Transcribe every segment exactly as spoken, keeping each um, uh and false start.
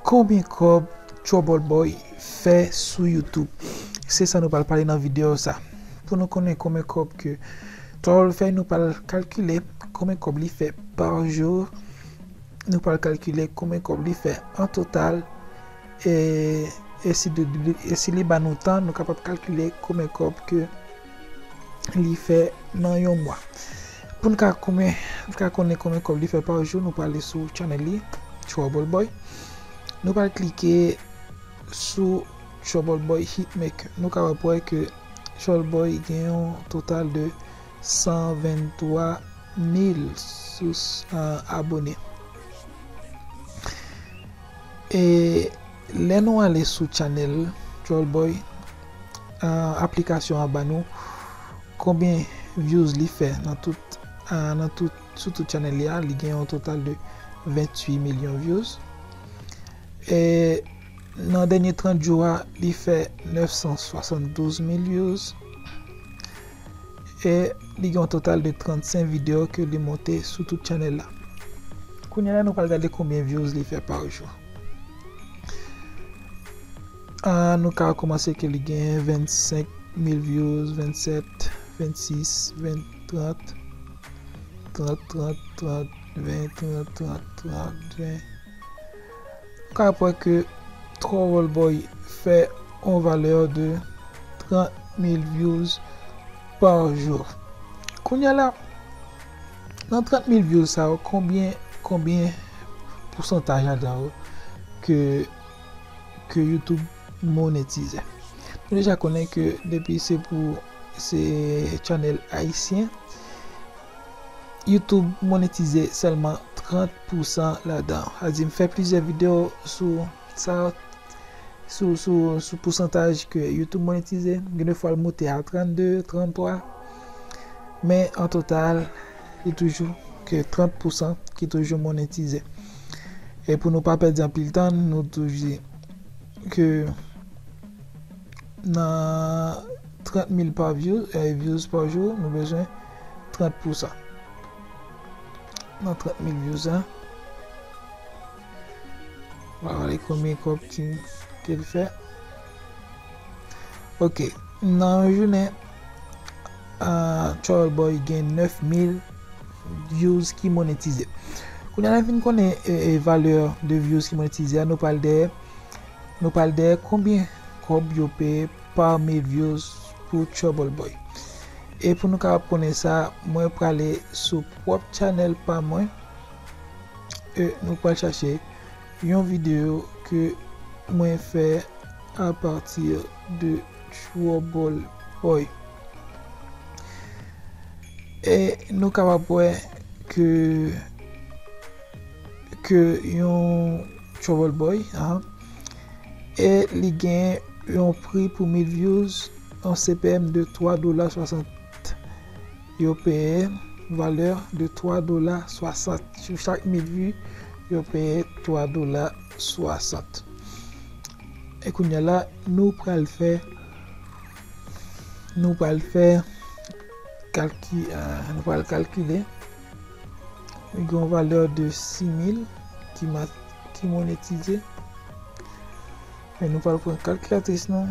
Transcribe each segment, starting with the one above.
Konbyen kòb Trouble Boy fè sou YouTube? Se sa nou pral pale nan videyo sa. Pou nou konnen konbyen kòb ke Trouble fè, nou pral kalkile konbyen kòb li fè pa jou. Nou pral kalkile konbyen kòb li fè an total. E, e si de, e si li ba nou tan, nou kapab kalkile konbyen kòb ke li fè nan yon mwa. Pou n ka konbyen, pou n ka konnen konbyen kòb li fè pa jou, nou prale sou channel li, Trouble Boy. Nou pral klike sou Trouble Boy Hitmaker. Nou kapab wè ke Trouble Boy gen yon total de san venntwa mil sou, ah, abone. E lè nou ale sou channel Trouble Boy, ah, aplikasyon an ba nou konbyen views li fè nan tout, ah, nan tout, sou tout channel li a, li gen yon total de venntuit milyon views. E nan dènye trant jou a, li fè nèf san swasanndouz mil views. E li gen yon total de trannsenk videyo ke li monte sou tout channel la. Kounye a la, nou pral gade konbyen views li fè pa jou. Ah, nou ka kòmanse ke li gen vennsenk mil views, vennsèt, vennsis, ven, trant, trant, trant, trant, ven, trant, trant, trant, ven. Ou ka wè ke Trouble Boy fè yon valè de trant mil views pa jou. Kounye a la, nan trant mil views sa yo, konbyen, konbyen pousantaj ladan yo ke, ke YouTube monetize? Nou deja konnen ke depi se pou, se channel ayisyen, YouTube monetize sèlman trant pousan ladan. Sa di, m fè plizyè videyo sou sa, sou, sou, sou pousantaj ke YouTube monetize. Gen de fwa l moute a trannde, tranntwa. Men an total, li toujou ke trant pousan ki toujou monetize. E pou nou pa pèdi anpil tan, nou toujou di ke nan trant mil pa views, eh, views pa jou, nou bezwen trant pousan. Nan trant mil views la, nou va gade konbyen kòb ki, ke l fè. Ok, nan yon jounen, ah, Trouble Boy gen nèf mil views ki monetize. Kounye a, lè n fin konnen, e, e, valè de views ki monetize a, nou pral dèyè, nou pral dèyè konbyen kòb yo peye pa mil views pou Trouble Boy. E pou nou kapab konnen sa, mwen prale sou pwòp channel pa mwen. E nou pral chache yon videyo ke mwen fè apati de Trouble Boy. E nou kapab wè ke, ke yon Trouble Boy, ah, e li gen yon pri pou mil views, yon C P M de twa dola swasant. Yo peye valè de twa dola swasant. Sou chak mil vi, yo peye twa dola swasant. E kounye a la, nou pral fè, nou pral fè kalki-, ah, nou pral kalkile. Li gen yon valè de sis mil ki ma-, ki monetize. Men nou pral pran kalkilatris nou.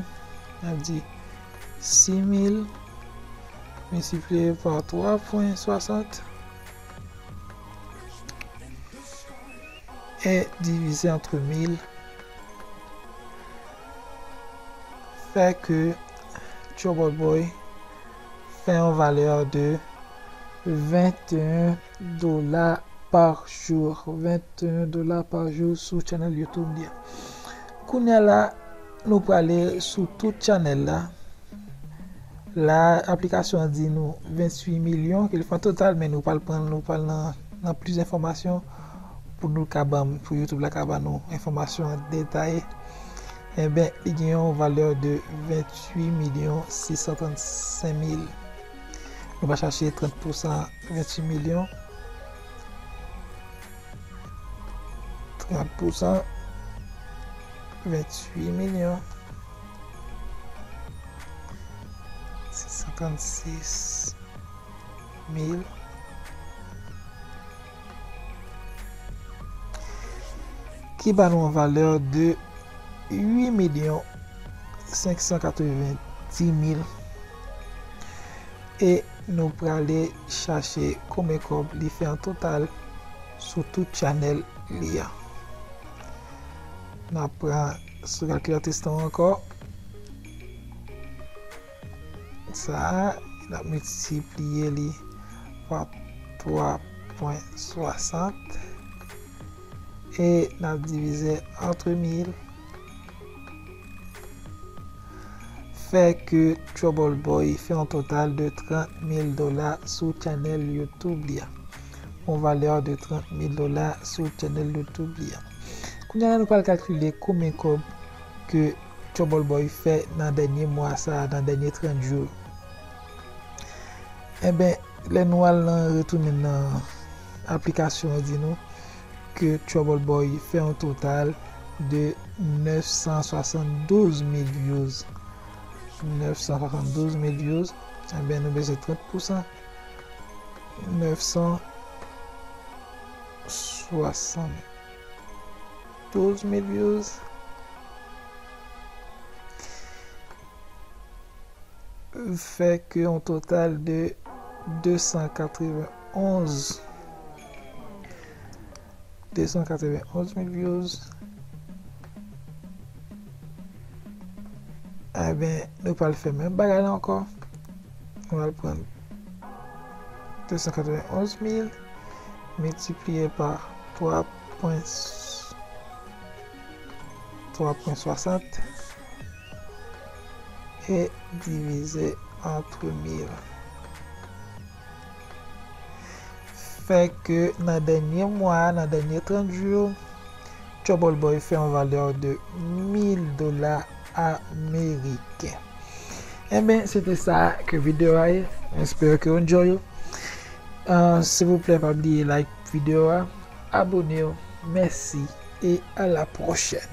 N ap di sis mil miltipliye pa twa pwen swasant e divize antre mil fè ke Trouble Boy fè yon valè de venteyen dola pa jou. Venteyen dola pa jou sou channel YouTube li a. Kounye a la, nou prale sou tout channel la. La, aplikasyon an di nou venntuit milyon ke l fè an total, men nou pral pran, nou pral nan, nan plis enfòmasyon pou nou ka ban, pou YouTube la ka ban nou enfòmasyon an detaye. Enben, li gen yon valè de venntuit milyon sis san trannsenk mil. Nou va chache trant pousan venntuit milyon. Trant pousan venntuit milyon. Sis san trannsis mil. ki ba nou yon valè de uit milyon senk san katrevenndis mil. E nou prale chache konbyen kòb li fè an total sou tout chanèl li a. N ap pran sou kalkilatris nou ankò. Sa a, n ap miltipliye li pa twa pwen swasant e n ap divize antre mil. Fè ke Trouble Boy fè yon total de trant mil dola sou chanèl YouTube li a. Yon valè de trant mil dola sou chanèl YouTube li a. Kounye a la, nou pral kalkile konbyen kòb ke Trouble Boy fè nan dènye mwa sa a, nan dènye trant jou. Enben, lè nou al nan retounen nan aplikasyon an, di nou ke Trouble Boy fè yon total de nèf san swasanndouz mil views. Nèf san swasanndouz mil views. Enben, nou bezwen trant pousan. Nèf san swasanndouz mil views. Fè ke yon total de de san katrevenn onz, de san katrevenn onz mil views. Enben, nou pral fè menm bagay la ankò. Nou pral pran de san katrevenn onz mil miltipliye pa twa pwen, twa pwen swasant e divize antre mil. Fè ke nan dènye mwa a, nan dènye trant jou, Trouble Boy fè yon valè de mil dola ameriken. Enben, se te sa ke videyo a ye. Mwen espere ke w enjoy yo. Ah, silvouplè, pa bliye like videyo a, abone w. Mèsi e a la pwochèn.